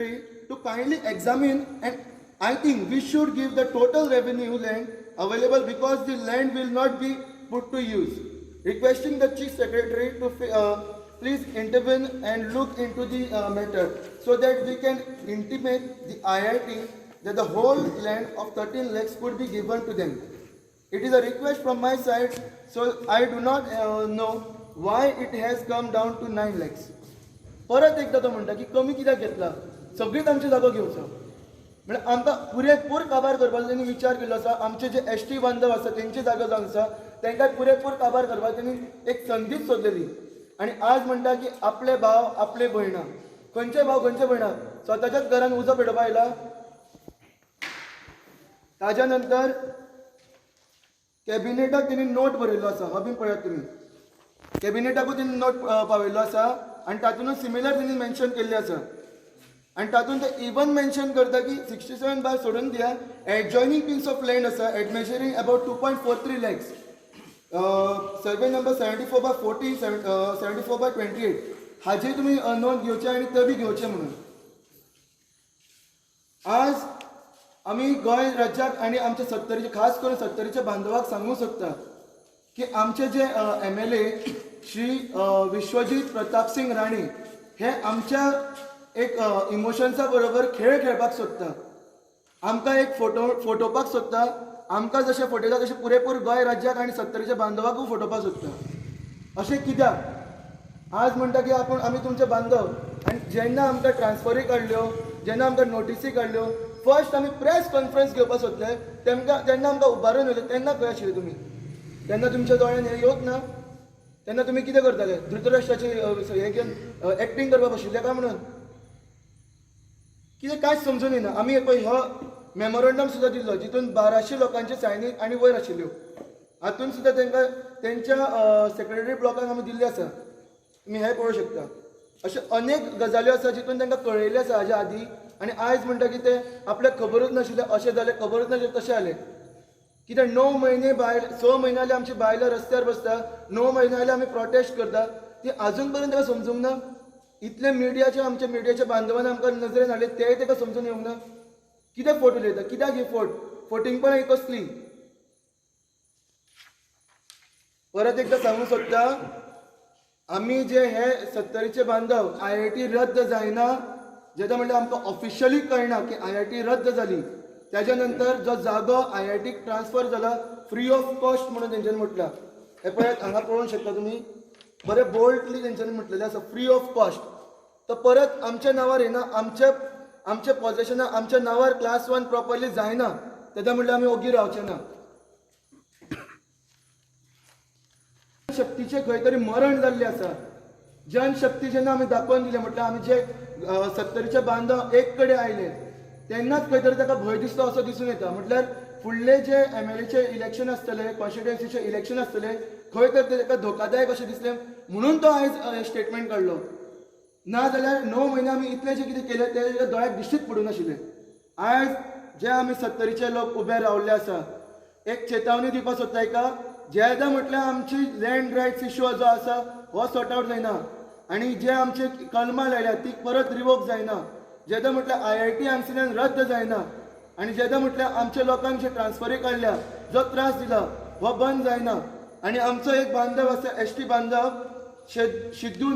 To kindly examine, and I think we should give the total revenue land available because the land will not be put to use. Requesting the Chief Secretary to please intervene and look into the matter so that we can intimate the IIT that the whole land of 13 lakhs could be given to them. It is a request from my side, so I do not know why it has come down to 9 lakhs. परत एकदा तो म्हणटा की कमी कित्याक घेतला, सगळीच आमची जागो घेवचो म्हळ्यार आमकां पुरेपूर काबार करपाचो तेणी विचार केल्लो आसा. आमचे जे एस टी बांधव आसा तेंची जागो जावन आसा तांकां पुरेपूर काबार करपाक तेणी एक संदीच सोदलेली. आनी आज म्हणटा की आपले भाव आपले भयणां, खंयचे भाव खंयचे भयणां, स्वताच्याच घरान उजो पेटोवपा आयला. ताज्या नंतर कॅबिनेटाक तेणी नोट बरयल्लो आसा, हो बीन पळयात तुमी. कॅबिनेटाकूय तेणी नोट पावयल्लो आसा आनी तातूंतच सिमिलर तेणी मेन्शन केल्लें आसा. आनी तातूंत ते इवन मेन्शन करता की 67 बाय सोडून दिया, एडजॉयनींग पीस ऑफ लँड आसा admeasuring about 2.43 lakhs, survey number 74/40, 74/28 हाजी तुमी नोंद घेवची आनी ते बी घेवचे म्हणून. आज आमी गोंय राज्याक आनी आमच्या सत्तरीचे, खास करून सत्तरीच्या बांधवाक सांगूंक सोदता की आमचे जे MLA Shri Vishwajit Pratapsingh Rane हे आमच्या एक इमोशन्सा बरोबर खेळ खेळपाक सोदता, आमकां एक फटोवपाक सोदता. आमकां जशें फटयता तशें पुरेपूर गोंय राज्याक आनी सत्तरीच्या बांधवाकूय फटोवपाक सोदता. अशें कित्याक आज म्हणटा की आपूण आमी तुमचे बांधव. आनी जेन्ना आमकां ट्रान्सफरी काडल्यो, जेन्ना आमकां नोटिसी काडल्यो, फर्स्ट आमी प्रेस कॉन्फरन्स घेवपाक सोदले तेमकां, जेन्ना आमकां उबारून व्हेले तेन्ना खंय आशिल्ले तुमी? तेन्ना तुमच्या दोळ्यान हें येवंक ना? तेन्ना तुमी कितें करताले? धृतराष्ट्राचे हें घेवन एक्टींग करपाक बशिल्ले काय म्हणून? कितें कांयच समजून येना. आमी पळय हो मेमोरंडम सुद्दां दिल्लो जितून 1200 लोकांचे सायनी आनी वयर आशिल्ल्यो, हातून सुद्दां तांकां तेंच्या सेक्रेटरी ब्लॉकाक आमी दिल्ले आसा. तुमी हें पळोवंक शकता. अशे अनेक गजाल्यो आसा जितून तांकां कळयल्लें आसा हाज्या आदी. आनी आयज म्हणटा की ते आपल्याक खबरूच नाशिल्लें अशें जालें, खबरूच नाशिल्लें तशें जालें. कित्याक 9 म्हयने बायल, 6 म्हयने जाले आमची बायलां रस्त्यार बसता, 9 म्हयने जाले आमी प्रोटेस्ट करता, ती आजून पर्यंत ताका समजूंक ना. इतले मिडियाचे, आमच्या मिडियाच्या बांधवान आमकां नजरेन हाडले तेय ताका समजून येवंक ना. कित्याक फोट उलयता, कित्याक ही फोट, फोटिंगपणां ही कसली? परत एकदां सांगूंक सोदता, आमी जे हे सत्तरीचे बांधव IIT रद्द जायना जेन्ना म्हणल्यार आमकां ऑफिशियली कळना की IIT रद्द जाली, ताज्या नंतर जो जागो IIT transfer जाला फ्री ऑफ कॉस्ट म्हणून तेंच्यांनी म्हटलां. हें पळयात हांगा पळोवंक शकता तुमी, बरें बोल्डली तेंच्यांनी म्हटलेलें आसा फ्री ऑफ कॉस्ट. तो परत आमच्या नांवार येना, आमच्या पॉझेशना आमच्या नांवार क्लास 1 प्रॉपरली जायना, तेन्ना म्हणल्यार आमी ओगी रावचे ना. शक्तीचें खंय तरी मरण जाल्लें आसा. जनशक्ती जेन्ना आमी दाखोवन दिलें म्हटल्यार आमी जे सत्तरीचे बांधव एक कडेन आयले तेन्नाच खंय तरी ताका भंय दिसलो असो दिसून येता. म्हटल्यार फुडले जे MLAचे इलेक्शन आसतले, कॉन्स्टिट्युएन्सीचे इलेक्शन आसतले, खंय तर ताका धोकादायक अशें दिसलें म्हणून तो आयज स्टेटमेंट काडलो. ना जाल्यार 9 म्हयने आमी इतलें जें कितें केलें तें दोळ्याक दिश्टीच पडूं नाशिल्लें. आयज जे आमी सत्तरीचे लोक उबे रावल्ले आसा, एक चेतावणी दिवपाक सोदता एका, जेदा म्हटल्यार आमची लँड रायट्स इशू जो आसा हो सॉर्ट आवट जायना आनी जे आमचे कलमां लायल्या ती परत रिवोक जायना, जेदा म्हटल्यार IIT हांगसरल्यान रद्द जायना आनी जेदा म्हटल्यार आमच्या लोकांक जे ट्रान्सफरी काडल्या जो त्रास दिला हो बंद जायना. आनी आमचो एक बांधव आसा ST बांधव सिद्धू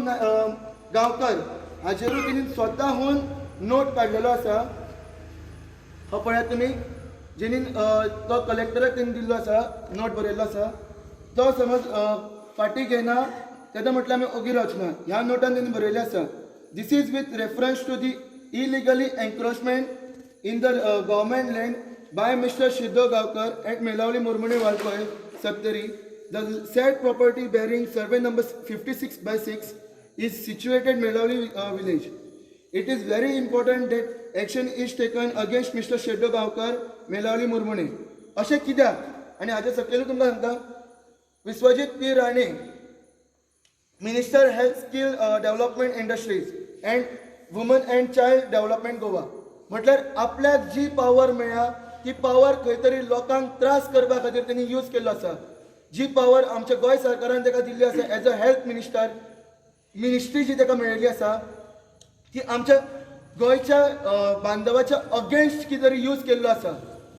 गांवकर हाजेरूय तिणी स्वताहून नोट काडलेलो आसा. हो पळयात तुमी, जेणीन तो कलेक्टराक तेणी दिल्लो आसा, नोट बरयल्लो आसा. तो समज फाटीं घेना तेन्ना म्हटल्यार आमी ओगी रावचे ना. ह्या नोटान तेणी बरयल्लें आसा, this is with reference to the illegally encroachment in the government land by Mr. Siddhu Gaonkar at Melauli Mormune Valpoi Sattari. The said property bearing survey number 56/6 is situated Melauli village. It is very important that action is taken against Mr. Siddhu Gaonkar Melauli Mormune. अशें कित्याक? आनी हाजे सकयल तुमकां सांगता, Vishwajit P Rane, minister health skill development industries and woman and child development Goa. म्हटल्यार आपल्याक जी पावर मेळ्ळ्या ती पावर खंय तरी लोकांक त्रास करपा खातीर तेणी यूज केल्लो आसा. जी पावर आमच्या गोंय सरकारान ताका दिल्ली आसा as a health minister, ministry जी ताका मेळिल्ली आसा ती आमच्या गोंयच्या बांधवाच्या अगेन्स्ट कितें तरी यूज केल्लो आसा.